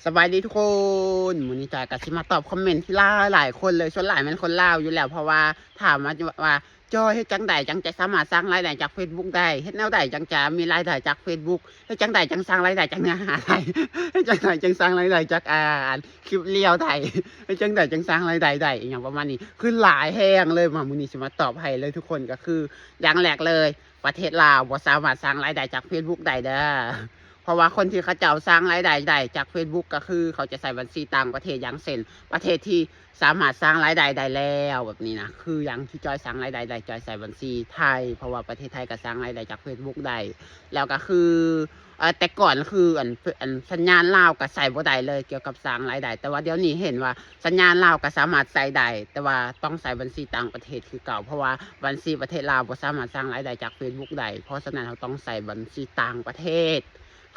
ສະບາຍດີທຸກຄົນ, ມື້ນີ້ຈອຍກໍຊິມາຕອບຄອມເມັນທີ່ຫຼາຍໆຄົນເລີຍ, ສ່ວນຫຼາຍແມ່ນຄົນລາວຢູ່ແລ້ວ ເພາະວ່າຖາມມາວ່າ ຈອຍ ເຮັດຈັ່ງໃດຈັ່ງຈະສາມາດສ້າງລາຍໄດ້ຈາກເຟສບຸກໄດ້? ເຮັດແນວໃດຈັ່ງຈະມີລາຍໄດ້ຈາກເຟສບຸກ? ເຮັດຈັ່ງໃດຈັ່ງສ້າງລາຍໄດ້ຈາກເນື້ອຫາໄດ້? ເຮັດຈັ່ງໃດຈຶ່ງສ້າງລາຍໄດ້ຈາກ ອ່າ ຄລິບລຽວໄດ້? ເຮັດຈັ່ງໃດຈຶ່ງສ້າງລາຍໄດ້ໄດ້? ອີ່ຫຍັງປະມານນີ້ ຄືຫຼາຍແຮງເລີຍ. ມາມື້ນີ້ຊິມາຕອບໃຫ້ເລີຍທຸກຄົນ, ກໍຄືຢ່າງແລກເລີຍ ປະເທດລາວບໍ່ສາມາດສ້າງລາຍໄດ້ຈາກເຟສບຸກໄດ້ເດີ້. ເພາະວ່າຄົນທີ່ເຂົາເຈົ້າສ້າງລາຍໄດ້ໄດ້ຈາກເຟສບຸກ ກໍຄືເຂົາຈະໃຊ້ບັນຊີຕ່າງປະເທດ, ຢ່າງເຊັ່ນ ປະເທດທີ່ສາມາດສ້າງລາຍໄດ້ໄດ້ແລ້ວແບບນີ້ນະ, ຄືຢ່າງທີ່ຈອຍສ້າງລາຍໄດ້ໄດ້ ຈອຍໃຊ້ບັນຊີໄທ ເພາະວ່າປະເທດໄທກໍສ້າງລາຍໄດ້ຈາກເຟສບຸກໄດ້. ແລ້ວກໍຄື ເອີ ແຕ່ກ່ອນຄືອັນ ອັນສັນຍານລາວກໍໃຊ້ບໍ່ໄດ້ເລີຍກ່ຽວກັບສ້າງລາຍໄດ້, ແຕ່ວ່າດຽວນີ້ເຫັນວ່າສັນຍານລາວກໍສາມາດໃຊ້ໄດ້ ແຕ່ວ່າຕ້ອງໃຊ້ບັນຊີຕ່າງປະເທດຄືເກົ່າ, ເພາະວ່າບັນຊີປະເທດລາວບໍ່ສາມາດສ້າງລາຍໄດ້ຈາກເຟສບຸກໄດ້, ເພາະສະນັ້ນເຮົາຕ້ອງໃຊ້ບັນຊີຕ່າງປະເທດ.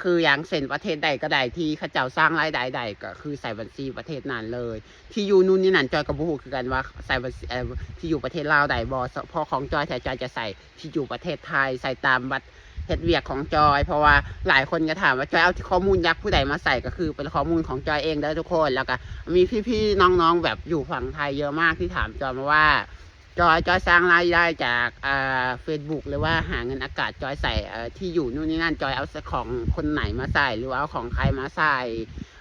ຄືຢ່າງເຊັ່ນປະເທດໃດກໍໄດ້ທີ່ເຂົາເຈົ້າສ້າງລາຍໄດ້ໄດ້ ກໍຄືໃຊ້ບັນຊີປະເທດນັ້ນເລີຍ. ທີ່ຢູ່ນູ່ນນີ້ນັ້ນ ຈອຍກໍບໍ່ຮູ້ຄືກັນວ່າໃຊ້ບັນຊີ ເອີ ທີ່ຢູ່ປະເທດລາວໄດ້ບໍ່, ສະເພາະຂອງຈອຍ ຖ້າຈອຍຈະໃຊ້ທີ່ຢູ່ປະເທດໄທ ໃຊ້ຕາມບັດເຮັດວຽກຂອງຈອຍ, ເພາະວ່າຫຼາຍຄົນກໍຖາມວ່າ ຈອຍເອົາຂໍ້ມູນຈາກຜູ້ໃດມາໃຊ້? ກໍຄືເປັນຂໍ້ມູນຂອງຈອຍເອງເດີ້ທຸກຄົນ. ແລ້ວກໍມີພີ່ໆນ້ອງໆແບບຢູ່ຝັ່ງໄທເຍອະມາກທີ່ຖາມຈອຍມາວ່າ ຈອຍ ຈອຍສ້າງລາຍໄດ້ຈາກ ອ່າ ເຟສບຸກ ຫຼືວ່າຫາເງິນອາກາດ? ຈອຍໃຊ້ ເອີ ທີ່ຢູ່ນູ່ນນີ້ນັ້ນ ຈອຍເອົາຂອງຄົນໃດມາໃຊ້ ຫຼືວ່າເອົາຂອງໃຄມາໃຊ້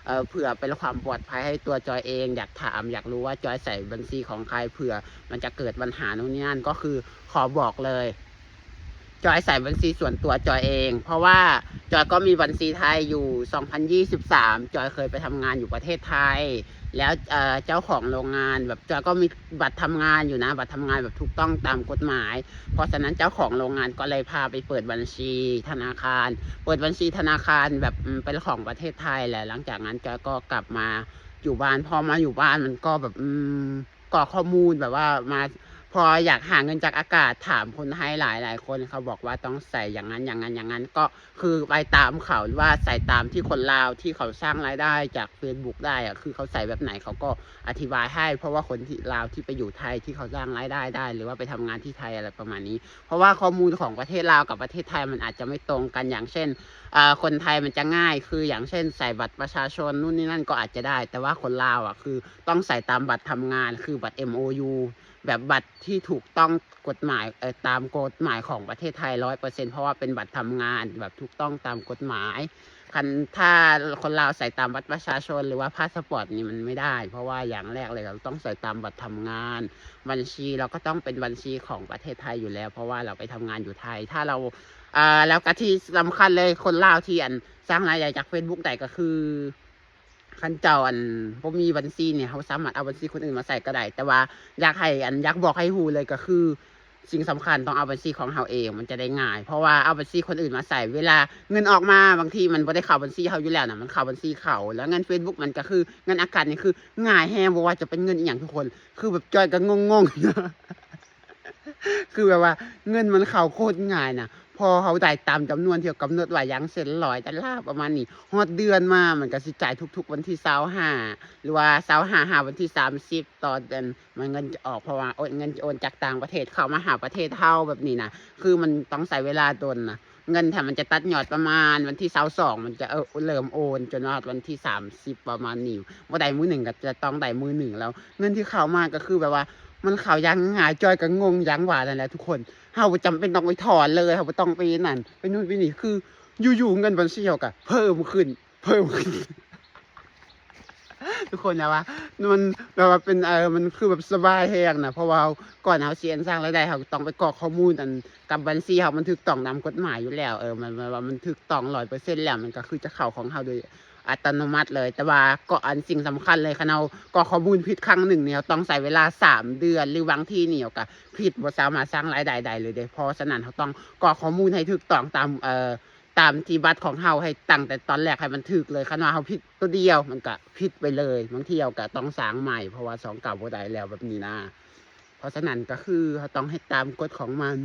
ເອີ ເພື່ອເປັນຄວາມປອດໄພໃຫ້ຕົວຈອຍເອງ. ຢາກຖາມ ຢາກຮູ້ວ່າຈອຍໃຊ້ບັນຊີຂອງໃຄ ເພື່ອມັນຈະເກີດບັນຫານູ່ນນີ້ນັ້ນ? ກໍຄືຂໍບອກເລີຍ ຈອຍໃຊ້ບັນຊີສ່ວນຕົວຈອຍເອງ, ເພາະວ່າຈອຍກໍມີບັນຊີໄທຢູ່ ສອງພັນຊາວສາມ ຈອຍເຄີຍໄປທຳງານຢູ່ປະເທດໄທ ແລ້ວ ເອີ ເຈົ້າຂອງໂລງງານ ແບບ ຈອຍກໍມີບັດທຳງານຢູ່ນະ, ບັດທຳງານແບບຖືກຕ້ອງຕາມກົດໝາຍ. ເພາະສະນັ້ນເຈົ້າຂອງໂລງງານກໍເລີຍພາໄປເປີດບັນຊີທະນາຄານ, ເປີດບັນຊີທະນາຄານແບບ ອືມ ເປັນຂອງປະເທດໄທ. ແລ້ວຫຼັງຈາກນັ້ນຈອຍກໍກັບມາຢູ່ບ້ານ, ພໍມາຢູ່ບ້ານມັນກໍແບບ ອືມ ກອກຂໍ້ມູນແບບວ່າມາ ພໍຢາກຫາເງິນຈາກອາກາດ, ຖາມຄົນໄທຫຼາຍໆຄົນ ເຂົາບອກວ່າຕ້ອງໃຊ້ຢ່າງນັ້ນ ຢ່າງນັ້ນ ຢ່າງນັ້ນ. ກໍ ຄືໄປຕາມເຂົາ ຫຼືວ່າໃຊ້ຕາມທີ່ຄົນລາວທີ່ເຂົາສ້າງລາຍໄດ້ຈາກເຟສບຸກໄດ້ອະ ຄືເຂົາໃຊ້ແບບໃດ ເຂົາກໍອະທິບາຍໃຫ້. ເພາະວ່າຄົນທີ່ ລາວທີ່ໄປຢູ່ໄທ ທີ່ເຂົາສ້າງລາຍໄດ້ໄດ້ ຫຼືວ່າໄປທຳງານທີ່ໄທ ອະໄລປະມານນີ້, ເພາະວ່າຂໍ້ມູນຂອງປະເທດລາວກັບປະເທດໄທມັນອາດຈະໄມ່ຕົງກັນ. ຢ່າງເຊັ່ນ ເອີ ຄົນໄທມັນຈະງ່າຍ ຄືຢ່າງເຊັ່ນໃຊ້ບັດປະຊາຊົນ ນູ່ນນີ້ນັ້ນກໍອາດຈະໄດ້, ແຕ່ວ່າຄົນລາວອະ ຄືຕ້ອງໃຊ້ຕາມບັດທຳງານ ຄືບັດ ເອັມໂອຢູ ແບບບັດທີ່ຖືກຕ້ອງກົດໝາຍ ເອີ ຕາມກົດໝາຍຂອງປະເທດໄທ ຮ້ອຍເປີເຊັນ ເພາະວ່າເປັນບັດທຳງານ ແບບຖືກຕ້ອງຕາມກົດໝາຍ. ຄັນ ຖ້າຄົນລາວໃຊ້ຕາມບັດປະຊາຊົນ ຫຼືວ່າພາສປອດນີ້ ມັນໄມ່ໄດ້, ເພາະວ່າຢ່າງແລກເລີຍ ເຮົາຕ້ອງໃຊ້ຕາມບັດທຳງານ, ບັນຊີລາວກໍຕ້ອງເປັນບັນຊີຂອງປະເທດໄທຢູ່ແລ້ວ ເພາະວ່າລາວໄປທຳງານຢູ່ໄທ. ຖ້າລາວ ເອີ ແລ້ວກໍທີ່ສຳຄັນເລີຍ ຄົນລາວທີ່ ອັນ ສ້າງລາຍໄດ້ຈາກເຟສບຸກໄດ້ ກໍຄື ຄັນເຈົ້າ ອັນ ບໍ່ມີບັນຊີນີ້ ເຮົາສາມາດເອົາບັນຊີຄົນອື່ນມາໃຊ້ກໍໄດ້, ແຕ່ວ່າຢາກໃຫ້ ອັນ ຢາກບອກໃຫ້ຮູ້ເລີຍ ກໍຄືສິ່ງສຳຄັນຕ້ອງເອົາບັນຊີຂອງເຮົາເອງ ມັນຈະໄດ້ງ່າຍ. ເພາະວ່າເອົາບັນຊີຄົນອື່ນມາໃຊ້ ເວລາເງິນອອກມາ ບາງທີມັນບໍ່ໄດ້ເຂົ້າບັນຊີເຮົາຢູ່ແລ້ວນະ, ມັນເຂົ້າບັນຊີເຂົາ. ແລ້ວເງິນເຟສບຸກມັນກໍຄື ເງິນອາກາດນີ້ ຄືງ່າຍແຮງ ບໍ່ວ່າຈະເປັນເງິນອີ່ຫຍັງທຸກຄົນ, ຄືແບບຈອຍກໍງົງໆ ຄືແບບວ່າເງິນມັນເຂົ້າໂຄດງ່າຍນະ, ພໍເຮົາໄດ້ຕາມຈຳນວນທີ່ເຮົາກຳນົດໄວ້ ຢ່າງເຊັ່ນ ຮ້ອຍດອນລາ ປະມານນີ້, ຮອດເດືອນມາມັນກໍຊິຈ່າຍທຸກໆວັນທີຊາວຫ້າ ຫຼືວ່າຊາວຫ້າ ຫາວັນທີສາມສິບຕໍ່ເດືອນ ມັນເງິນຈະອອກ, ເພາະວ່າ ໂອ ເງິນຈະໂອນຈາກຕ່າງປະເທດເຂົ້າມາຫາປະເທດເຮົາແບບນີ້ນະ, ຄືມັນຕ້ອງໃຊ້ເວລາດົນນະ. ເງິນຖ້າມັນຈະຕັດຍອດປະມານວັນທີຊາວສອງ ມັນຈະ ເອີ ເລີ່ມໂອນຈົນຮອດວັນທີສາມສິບປະມານນີ້, ບໍ່ໄດ້ມື້ໜຶ່ງກໍຈະຕ້ອງໄດ້ມື້ໜຶ່ງແລ້ວ. ເງິນທີ່ເຂົ້າມາກໍຄືແບບວ່າມັນເຂົ້າຢ່າງງ່າຍ, ຈອຍກໍງົງຢ່າງວ່ານັ້ນແຫຼະທຸກຄົນ. ເຮົາບໍ່ຈຳເປັນຕ້ອງໄປຖອນເລີຍ, ເຮົາບໍ່ຕ້ອງໄປນັ້ນ ໄປໂນ່ນໄປນີ້, ຄືຢູ່ໆເງິນບັນຊີເຮົາກໍເພີ່ມຂຶ້ນ ເພີ່ມຂຶ້ນ ທຸກຄົນ ແບບວ່າ ມັນແບບວ່າເປັນ ເອີ ມັນຄືແບບສະບາຍແຮງນະ, ເພາະວ່າເຮົາ ກ່ອນເຮົາຊິອັນສ້າງລາຍໄດ້ ເຮົາຕ້ອງໄປກອກຂໍ້ມູນ ອັນ ກັບບັນຊີເຮົາ ມັນຖືກຕ້ອງຕາມກົດໝາຍຢູ່ແລ້ວ, ເອີ ມັນ ມັນວ່າມັນຖືກຕ້ອງຮ້ອຍເປີເຊັນແລ້ວ, ມັນກໍຄືຈະເຂົ້າຂອງເຮົາໂດຍອັດຕະໂນມັດເລີຍ. ແຕ່ວ່າກໍ ອັນ ສິ່ງສຳຄັນເລີຍ ຄັນເຮົາກອກຂໍ້ມູນຜິດຄັ້ງໜຶ່ງນີ້ ເຮົາຕ້ອງໃຊ້ເວລາສາມເດືອນ ຫຼືບາງທີນີ້ເຮົາກໍຜິດ ບໍ່ສາມາດສ້າງລາຍໄດ້ໄດ້ເລີຍເດ້. ເພາະສະນັ້ນເຮົາຕ້ອງກອກຂໍ້ມູນໃຫ້ຖືກຕ້ອງຕາມ ເອີ ຕາມທີ່ບັດຂອງເຮົາ ໃຫ້ຕັ້ງແຕ່ຕອນແລກໃຫ້ມັນຖືກເລີຍ. ຄັນວ່າເຮົາຜິດຕົວດຽວ ມັນກະຜິດໄປເລີຍ, ບາງທີເຮົາກະຕ້ອງສ້າງໃໝ່ ເພາະວ່າຊ່ອງເກົ່າບໍ່ໄດ້ແລ້ວ ແບບນີ້ນະ. ເພາະສະນັ້ນກະຄືເຮົາຕ້ອງເຮັດຕາມກົດຂອງມັນ.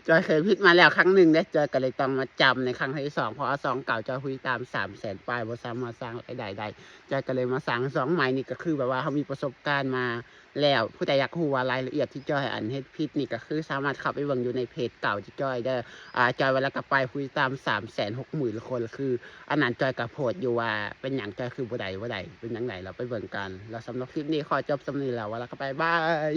ຈອຍເຄີຍຜິດມາແລ້ວຄັ້ງໜຶ່ງເດ້ ຈອຍກໍເລີຍຕ້ອງມາຈຳໃນຄັ້ງທີສອງ ເພາະວ່າຊ່ອງເກົ່າຈອຍຜູ້ຕິດຕາມສາມແສນປາຍ ບໍ່ສາມາດສ້າງລາຍໄດ້ໄດ້ ຈອຍກໍເລີຍມາສ້າງຊ່ອງໃໝ່. ນີ້ກໍຄືແບບວ່າເຮົາມີປະສົບການມາແລ້ວ. ຜູ້ໃດຢາກຮູ້ວ່າລາຍລະອຽດທີ່ຈອຍອັນເຮັດຜິດນີ້ ກໍຄືສາມາດເຂົ້າໄປເບິ່ງຢູ່ໃນເພຈເກົ່າທີ່ຈອຍເດີ. ອາ ຈອຍວ່າລະກະປາຍຜູ້ຕິດຕາມສາມແສນຫົກໝື່ນຄົນ ຄືອັນນັ້ນຈອຍກໍໂພສຢູ່ວ່າເປັນຫຍັງຈອຍຄືບໍ່ໄດ້ ບໍ່ໄດ້ ເປັນຫຍັງໃດ ເຮົາໄປເບິ່ງກັນ. ແລ້ວສຳລັບຄລິບນີ້ຂໍຈົບສ່ຳນີ້ແລ້ວ ວ່າລະກະບາຍບາຍ.